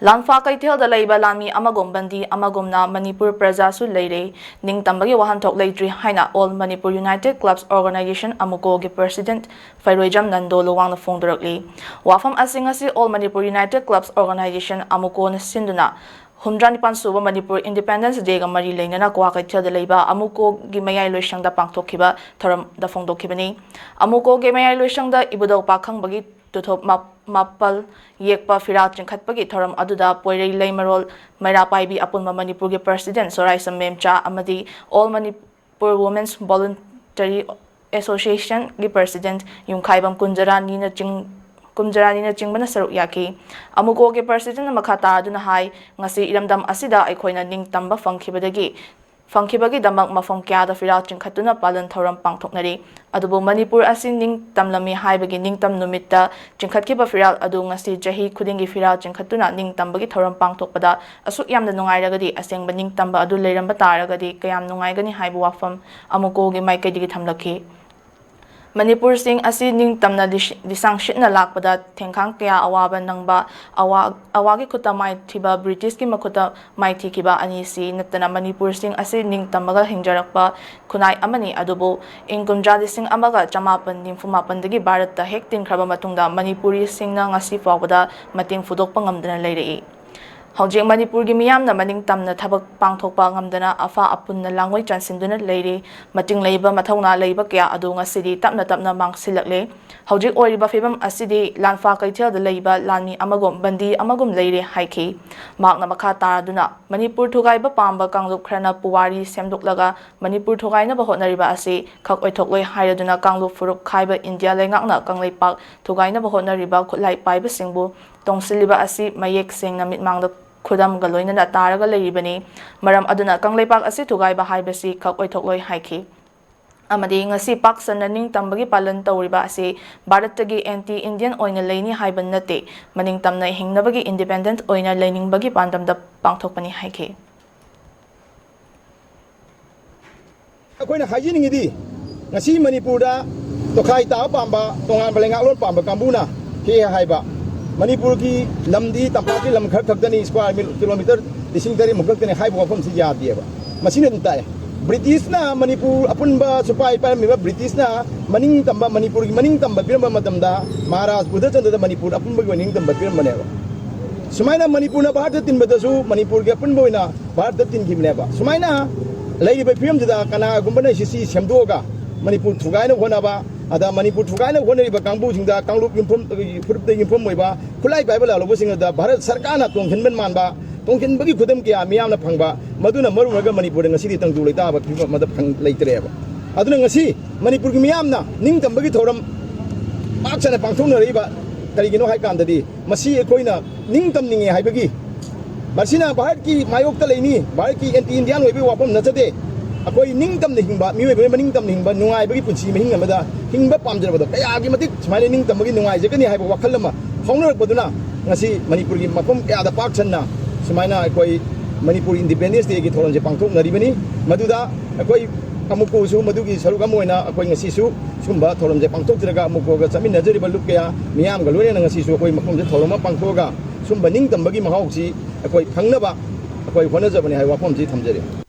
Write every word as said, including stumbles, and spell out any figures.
ꯂꯥꯟꯐꯥ ꯀꯩꯊꯦꯜꯗ ꯂꯩꯕ ꯂꯥꯟꯃꯤ ꯑꯃꯒꯨꯝ ꯕꯟꯗꯤ ꯑꯃꯒꯨꯝꯅ ꯃꯅꯤꯄꯨꯔ ꯄ꯭ꯔꯖꯥꯁꯨ ꯂꯩꯔꯦ, ꯅꯤꯡꯇꯝꯕꯒꯤ ꯋꯥꯍꯟꯊꯣꯛ ꯂꯩꯇ꯭ꯔꯤ ꯍꯥꯏꯅ All Manipur United Clubs Organization, ꯑꯃꯨꯀꯣꯒꯤ ꯄ꯭ꯔꯁꯤꯗꯦꯟꯠ ꯐꯩꯔꯣꯏꯖꯝ ꯅꯟꯗꯣ ꯂꯨꯋꯥꯡꯅ ꯐꯣꯡꯗꯣꯔꯛꯂꯤ꯫ ꯋꯥꯐꯝ ꯑꯁꯤ ꯉꯁꯤ All Manipur United Clubs Organization, ꯑꯃꯨꯀꯣꯅ ꯁꯤꯟꯗꯨꯅ ꯍꯨꯝꯗ꯭ꯔꯥ ꯅꯤꯄꯥꯟ ꯁꯨꯕ ꯃꯅꯤꯄꯨꯔ Independence Dayꯒ ꯃꯔꯤ ꯂꯩꯅꯅ ꯀ꯭ꯋꯥꯀꯩꯊꯦꯜꯗ ꯂꯩꯕ ꯑꯃꯨꯀꯣꯒꯤ ꯃꯌꯥꯏ ꯂꯣꯏꯁꯪꯗ ꯄꯥꯡꯊꯣꯛꯈꯤꯕ ꯊꯧꯔꯝꯗ ꯐꯣꯡꯗꯣꯛꯈꯤꯕꯅꯤ꯫ ꯑꯃꯨꯀꯣꯒꯤ ꯃꯌꯥꯏ ꯂꯣꯏꯁꯪꯗ ꯏꯕꯨꯙꯧ ꯄꯥꯈꯪꯕꯒꯤ ꯇꯨꯊꯣꯞ ꯃꯥ-, ꯃꯥꯄꯜ ꯌꯦꯛꯄ ꯐꯤꯔꯥꯜ ꯆꯤꯡꯈꯠꯄꯒꯤ ꯊꯧꯔꯝ ꯑꯗꯨꯗ ꯄꯣꯏꯔꯩ ꯂꯩꯃꯔꯣꯜ ꯃꯩꯔꯥ ꯄꯥꯏꯕꯤ ꯑꯄꯨꯟꯕ ꯃꯅꯤꯄꯨꯔꯒꯤ ꯄ꯭ꯔꯁꯤꯗꯦꯟꯠ ꯁꯣꯔꯥꯏꯁꯝ ꯃꯦꯝꯆꯥ ꯑꯃꯗꯤ All Manipur Women's Voluntary Associationꯒꯤ ꯄ꯭ꯔꯁꯤꯗꯦꯟꯠ ꯌꯨꯝꯈꯥꯏꯕꯝ ꯀꯨꯟꯖꯔꯥꯅꯤꯅ ꯆꯤꯡ-, ꯀꯨꯟꯖꯔꯥꯅꯤꯅ ꯆꯤꯡꯕꯅ ꯁꯔꯨꯛ ꯌꯥꯈꯤ꯫ ꯑꯃꯨꯀꯣꯒꯤ ꯄ꯭ꯔꯁꯤꯗꯦꯟꯠꯅ ꯃꯈꯥ ꯇꯥꯗꯨꯅ ꯍꯥꯏ, ꯉꯁꯤ ꯏꯔꯝꯗꯝ ꯑꯁꯤꯗ ꯑꯩꯈꯣꯏꯅ ꯅꯤꯡꯇꯝꯕ ꯐꯪꯈꯤꯕꯗꯒꯤ, ꯐꯪꯈꯤꯕꯒꯤꯗꯃꯛ ꯃꯐꯝ ꯀꯌꯥꯗ ꯐꯤꯔꯥꯜ ꯆꯤꯡꯈꯠꯇꯨꯅ ꯄꯥꯂꯟ ꯊꯧꯔꯝ ꯄꯥꯡꯊꯣꯛꯅꯔꯤ꯫ ꯑꯗꯨꯕꯨ ꯃꯅꯤꯄꯨꯔ ꯑꯁꯤ ꯅꯤꯡ ꯇꯝꯂꯝꯃꯤ ꯍꯥꯏꯕꯒꯤ ꯅꯤꯡꯇꯝ ꯅꯨꯃꯤꯠꯇ ꯆꯤꯡꯈꯠꯈꯤꯕ ꯐꯤꯔꯥꯜ ꯑꯗꯨ ꯉꯁꯤ ꯆꯍꯤ ꯈꯨꯗꯤꯡꯒꯤ ꯐꯤꯔꯥꯜ ꯆꯤꯡꯈꯠꯇꯨꯅ ꯅꯤꯡꯇꯝꯕꯒꯤ ꯊꯧꯔꯝ ꯄꯥꯡꯊꯣꯛꯄꯗ ꯑꯁꯨꯛ ꯌꯥꯝꯅ ꯅꯨꯡꯉꯥꯏꯔꯒꯗꯤ, ꯑꯁꯦꯡꯕ ꯅꯤꯡꯇꯝꯕ ꯑꯗꯨ ꯂꯩꯔꯝꯕ ꯇꯥꯔꯒꯗꯤ ꯀꯌꯥꯝ ꯅꯨꯡꯉꯥꯏꯒꯅꯤ ꯍꯥꯏꯕ ꯋꯥꯐꯝ ꯑꯃꯨꯀꯣꯒꯤ ꯃꯥꯏꯀꯩꯗꯒꯤ ꯊꯝꯂꯛꯈꯤ꯫ ꯃꯅꯤꯄꯨꯔꯁꯤꯡ ꯑꯁꯤ ꯅꯤꯡꯇꯝꯅ ꯂꯤꯁ-, ꯂꯤꯁꯥꯡ ꯁꯤꯠꯅ ꯂꯥꯛꯄꯗ ꯊꯦꯡꯈꯥꯡ ꯀꯌꯥ ꯑꯋꯥꯕ ꯅꯪꯕ, ꯑꯋꯥ-, ꯑꯋꯥꯒꯤ ꯈꯨꯠꯇ ꯃꯥꯏꯊꯤꯕ, ꯕ꯭ꯔꯤꯇꯤꯁꯀꯤ ꯃꯈꯨꯠꯇ ꯃꯥꯏꯊꯤꯈꯤꯕ ꯑꯅꯤꯁꯤ ꯅꯠꯇꯅ ꯃꯅꯤꯄꯨꯔꯁꯤꯡ ꯑꯁꯤ ꯅꯤꯡꯇꯝꯃꯒ ꯍꯤꯡꯖꯔꯛꯄ ꯈꯨꯟꯅꯥꯏ ꯑꯃꯅꯤ꯫ ꯑꯗꯨꯕꯨ ꯏꯪ ꯀꯨꯝꯖꯥ ꯂꯤꯁꯤꯡ ꯑꯃꯒ ꯆꯃꯥꯄꯟ ꯅꯤꯐꯨ ꯃꯥꯄꯟꯗꯒꯤ ꯚꯥꯔꯠꯇ ꯍꯦꯛ ꯇꯤꯟꯈ꯭ꯔꯕ ꯃꯇꯨꯡꯗ ꯃꯅꯤꯄꯨꯔꯤꯁꯤꯡꯅ ꯉꯁꯤ ꯐꯥꯎꯕꯗ ꯃꯇꯦꯡ ꯐꯨꯗꯣꯛꯄ ꯉꯝꯗꯅ ꯂꯩꯔꯛꯏ꯫ ꯍꯧꯖꯤꯛ ꯃꯅꯤꯄꯨꯔꯒꯤ ꯃꯤꯌꯥꯝꯅ ꯃꯅꯤꯡ ꯇꯝꯅ ꯊꯕꯛ ꯄꯥꯡꯊꯣꯛꯄ ꯉꯝꯗꯅ ꯑꯐꯥ ꯑꯄꯨꯟꯅ ꯂꯥꯡꯒꯣꯏ ꯆꯟꯁꯤꯟꯗꯨꯅ ꯂꯩꯔꯤ꯫ ꯃꯇꯤꯡ ꯂꯩꯕ ꯃꯊꯧꯅꯥ ꯂꯩꯕ ꯀꯌꯥ ꯑꯗꯨ ꯉꯁꯤꯗꯤ ꯇꯞꯅ ꯇꯞꯅ ꯃꯥꯡꯁꯤꯜꯂꯛꯂꯦ꯫ ꯍꯧꯖꯤꯛ ꯑꯣꯏꯔꯤꯕ ꯐꯤꯕꯝ ꯑꯁꯤꯗꯤ ꯂꯥꯟꯐꯥ ꯀꯩꯊꯦꯜꯗ ꯂꯩꯕ ꯂꯥꯟꯃꯤ ꯑꯃꯒꯨꯝ, ꯕꯟꯗꯤ ꯑꯃꯒꯨꯝ ꯂꯩꯔꯦ ꯍꯥꯏꯈꯤ꯫ ꯃꯍꯥꯛꯅ ꯃꯈꯥ ꯇꯥꯗꯨꯅ, ꯃꯅꯤꯄꯨꯔ ꯊꯨꯒꯥꯏꯕ ꯄꯥꯝꯕ ꯀꯥꯡꯂꯨꯞ ꯈꯔꯅ ꯄꯨꯋꯥꯔꯤ ꯁꯦꯝꯗꯣꯛꯂꯒ ꯃꯅꯤꯄꯨꯔ ꯊꯨꯒꯥꯏꯅꯕ ꯍꯣꯠꯅꯔꯤꯕ ꯑꯁꯤ ꯈꯛ ꯑꯣꯏꯊꯣꯛꯂꯣꯏ ꯍꯥꯏꯔꯗꯨꯅ ꯀꯥꯡꯂꯨꯞ ꯐꯨꯔꯨꯞ ꯈꯥꯏꯕ ꯏꯟꯗꯤꯌꯥ ꯂꯩꯉꯥꯛꯅ ꯀꯪꯂꯩꯄꯥꯛ ꯊꯨꯒꯥꯏꯅꯕ ꯍꯣꯠꯅꯔꯤꯕ ꯈꯨꯠꯂꯥꯏ ꯄꯥꯏꯕꯁꯤꯡꯕꯨ ꯇꯣꯡꯁꯤꯜꯂꯤꯕ ꯑꯁꯤ ꯃꯌꯦꯛ ꯁꯦꯡꯅ ꯃꯤꯠꯃꯥꯡꯗ ꯈꯨꯗꯝꯒ ꯂꯣꯏꯅꯅ ꯇꯥꯔꯒ ꯂꯩꯔꯤꯕꯅꯤ꯫ ꯃꯔꯝ ꯑꯗꯨꯅ ꯀꯪꯂꯩꯄꯥꯛ ꯑꯁꯤ ꯊꯨꯒꯥꯏꯕ ꯍꯥꯏꯕꯁꯤ ꯈꯛ ꯑꯣꯏꯊꯣꯛꯂꯣꯏ ꯍꯥꯏꯈꯤ꯫ ꯑꯃꯗꯤ ꯉꯁꯤ ꯄꯥꯛ ꯁꯟꯅ ꯅꯤꯡꯇꯝꯕꯒꯤ ꯄꯥꯂꯟ ꯇꯧꯔꯤꯕ ꯑꯁꯤ ꯚꯥꯔꯠꯇꯒꯤ anti Indian ꯑꯣꯏꯅ ꯂꯩꯅꯤ ꯍꯥꯏꯕ ꯅꯠꯇꯦ, ꯃꯅꯤꯡ ꯇꯝꯅ ꯍꯤꯡꯅꯕꯒꯤ independent ꯑꯣꯏꯅ ꯂꯩꯅꯤꯡꯕꯒꯤ ꯄꯥꯟꯗꯝꯗ ꯄꯥꯡꯊꯣꯛꯄꯅꯤ ꯍꯥꯏꯈꯤ꯫ ꯑꯩꯈꯣꯏꯅ ꯍꯥꯏꯖꯅꯤꯡꯉꯤꯗꯤ, ꯉꯁꯤ ꯃꯅꯤꯄꯨꯔꯗ ꯇꯣꯈꯥꯏ ꯇꯥꯕ ꯄꯥꯝꯕ, ꯇꯣꯉꯥꯟꯕ ꯂꯩꯉꯥꯛꯂꯣꯟ ꯄꯥꯝꯕ ꯀꯥꯡꯕꯨꯅ ꯍꯦꯛ ꯍꯥꯏꯕ, ꯃꯅꯤꯄꯨꯔꯒꯤ ꯂꯝꯗꯤ ꯇꯝꯄꯥꯛꯀꯤ ꯂꯝ ꯈꯔ ꯈꯛꯇꯅꯤ, ꯁ꯭ꯀ꯭ꯋꯥꯔ ꯃꯤꯜ ꯀꯤꯂꯣꯃꯤꯇꯔ ꯂꯤꯁꯤꯡ ꯇꯔꯦꯠ ꯃꯨꯛ ꯈꯛꯇꯅꯤ ꯍꯥꯏꯕ ꯋꯥꯐꯝꯁꯤ ꯌꯥꯗꯦꯕ꯫ ꯃꯁꯤꯅ ꯑꯗꯨꯝ ꯇꯥꯛꯑꯦ, ꯕ꯭ꯔꯤꯇꯤꯁꯅ ꯃꯅꯤꯄꯨꯔ ꯑꯄꯨꯟꯕ ꯁꯨꯄꯥꯏ ꯄꯥꯏꯔꯝꯃꯤꯕ ꯕ꯭ꯔꯤꯇꯤꯁꯅ ꯃꯅꯤꯡ ꯇꯝꯕ, ꯃꯅꯤꯄꯨꯔꯒꯤ ꯃꯅꯤꯡ ꯇꯝꯕ ꯄꯤꯔꯝꯕ ꯃꯇꯝꯗ ꯃꯍꯥꯔꯥꯖ ꯕꯨꯙꯆꯟꯗ꯭ꯔꯗ ꯃꯅꯤꯄꯨꯔ ꯑꯄꯨꯟꯕꯒꯤ ꯑꯣꯏꯅ ꯅꯤꯡꯇꯝꯕ ꯄꯤꯔꯝꯕꯅꯦꯕ꯫ ꯁꯨꯃꯥꯏꯅ ꯃꯅꯤꯄꯨꯔꯅ ꯚꯥꯔꯠꯇ ꯇꯤꯟꯕꯗꯁꯨ ꯃꯅꯤꯄꯨꯔꯒꯤ ꯑꯄꯨꯟꯕ ꯑꯣꯏꯅ ꯚꯥꯔꯠꯇ ꯇꯤꯟꯈꯤꯕꯅꯦꯕ꯫ ꯁꯨꯃꯥꯏꯅ ꯂꯩꯔꯤꯕ ꯐꯤꯕꯝꯁꯤꯗ ꯀꯅꯥꯒꯨꯝꯕꯅ ꯁꯤ ꯁꯤ ꯁꯦꯝꯗꯣꯛꯑꯒ ꯃꯅꯤꯄꯨꯔ ꯊꯨꯒꯥꯏꯅꯕ ꯍꯣꯠꯅꯕ, ꯑꯗ ꯃꯅꯤꯄꯨꯔ ꯊꯨꯒꯥꯏꯅꯕ ꯍꯣꯠꯅꯔꯤꯕ ꯀꯥꯡꯕꯨꯁꯤꯡꯗ ꯀꯥꯡꯂꯨꯞ ꯌꯨꯝꯐꯝ, ꯐꯨꯔꯨꯞꯇ ꯌꯨꯝꯐꯝ ꯑꯣꯏꯕ ꯈꯨꯠꯂꯥꯏ ꯄꯥꯏꯕ ꯂꯥꯜꯍꯧꯕꯁꯤꯡ ꯑꯗ ꯚꯥꯔꯠ ꯁꯔꯀꯥꯔꯅ ꯇꯣꯡꯁꯤꯟꯕ ꯃꯥꯟꯕ, ꯇꯣꯡꯁꯤꯟꯕꯒꯤ ꯈꯨꯗꯝ ꯀꯌꯥ ꯃꯤꯌꯥꯝꯅ ꯐꯪꯕ, ꯃꯗꯨꯅ ꯃꯔꯝ ꯑꯣꯏꯔꯒ ꯃꯅꯤꯄꯨꯔꯗ ꯉꯁꯤꯗꯤ ꯇꯪꯗꯨ ꯂꯩꯇꯥꯕ ꯐꯤꯕꯝ ꯑꯃꯗ ꯐꯪ-, ꯂꯩꯇ꯭ꯔꯦꯕ꯫ ꯑꯗꯨꯅ ꯉꯁꯤ ꯃꯅꯤꯄꯨꯔꯒꯤ ꯃꯤꯌꯥꯝꯅ ꯅꯤꯡꯇꯝꯕꯒꯤ ꯊꯧꯔꯝ ꯄꯥꯛ ꯁꯟꯅ ꯄꯥꯡꯊꯣꯛꯅꯔꯛꯏꯕ ꯀꯔꯤꯒꯤꯅꯣ ꯍꯥꯏ ꯀꯥꯟꯗꯗꯤ, ꯃꯁꯤ ꯑꯩꯈꯣꯏꯅ ꯅꯤꯡꯇꯝꯅꯤꯡꯉꯦ ꯍꯥꯏꯕꯒꯤ, ꯃꯁꯤꯅ ꯚꯥꯔꯠꯀꯤ ꯃꯥꯌꯣꯛꯇ ꯂꯩꯅꯤ, ꯚꯥꯔꯠꯀꯤ ꯑꯦꯟꯇꯤ ꯏꯟꯗꯤꯌꯥꯟ ꯑꯣꯏꯕꯒꯤ ꯋꯥꯐꯝ ꯅꯠꯆꯗꯦ꯫ ꯑꯩꯈꯣꯏ ꯅꯤꯡꯇꯝꯅ ꯍꯤꯡꯕ, ꯃꯤꯑꯣꯏꯕ ꯑꯃ ꯅꯤꯡꯇꯝꯅ ꯍꯤꯡꯕ, ꯅꯨꯡꯉꯥꯏꯕꯒꯤ ꯄꯨꯟꯁꯤ ꯃꯍꯤꯡ ꯑꯃꯗ ꯍꯤꯡꯕ ꯄꯥꯝꯖꯕꯗꯣ, ꯀꯌꯥꯒꯤ ꯃꯇꯤꯛ ꯁꯨꯃꯥꯏꯅ ꯅꯤꯡꯇꯝꯕꯒꯤ ꯅꯨꯡꯉꯥꯏꯖꯒꯅꯤ ꯍꯥꯏꯕ ꯋꯥꯈꯜ ꯑꯃ ꯐꯥꯎꯅꯔꯛꯄꯗꯨꯅ ꯉꯁꯤ ꯃꯅꯤꯄꯨꯔꯒꯤ ꯃꯐꯝ ꯀꯌꯥꯗ ꯄꯥꯛ ꯁꯟꯅ ꯁꯨꯃꯥꯏꯅ ꯑꯩꯈꯣꯏ ꯃꯅꯤꯄꯨꯔ ꯏꯟꯗꯤꯄꯦꯟꯗꯦꯟꯁ ꯗꯦꯒꯤ ꯊꯧꯔꯝꯁꯦ ꯄꯥꯡꯊꯣꯛꯅꯔꯤꯕꯅꯤ꯫ ꯃꯗꯨꯗ ꯑꯩꯈꯣꯏ ꯑꯃꯨꯛꯀꯁꯨ ꯃꯗꯨꯒꯤ ꯁꯔꯨꯛ ꯑꯃ ꯑꯣꯏꯅ ꯑꯩꯈꯣꯏ ꯉꯁꯤꯁꯨ ꯁꯨꯝꯕ ꯊꯧꯔꯝꯁꯦ ꯄꯥꯡꯊꯣꯛꯆꯔꯒ ꯑꯃꯨꯛꯀꯒ ꯆꯠꯃꯤꯟꯅꯖꯔꯤꯕ ꯂꯨꯞ ꯀꯌꯥ ꯃꯤꯌꯥꯝꯒ ꯂꯣꯏꯅꯅ ꯉꯁꯤꯁꯨ ꯑꯩꯈꯣꯏ ꯃꯐꯝꯁꯤꯗ ꯊꯧꯔꯝ ꯑꯃ ꯄꯥꯡꯊꯣꯛꯑꯒ ꯁꯨꯝꯕ ꯅꯤꯡꯇꯝꯕꯒꯤ ꯃꯍꯥꯎꯁꯤ ꯑꯩꯈꯣꯏ ꯐꯪꯅꯕ ꯑꯩꯈꯣꯏ ꯍꯣꯠꯅꯖꯕꯅꯤ ꯍꯥꯏꯕ ꯋꯥꯐꯝꯁꯤ ꯊꯝꯖꯔꯤ꯫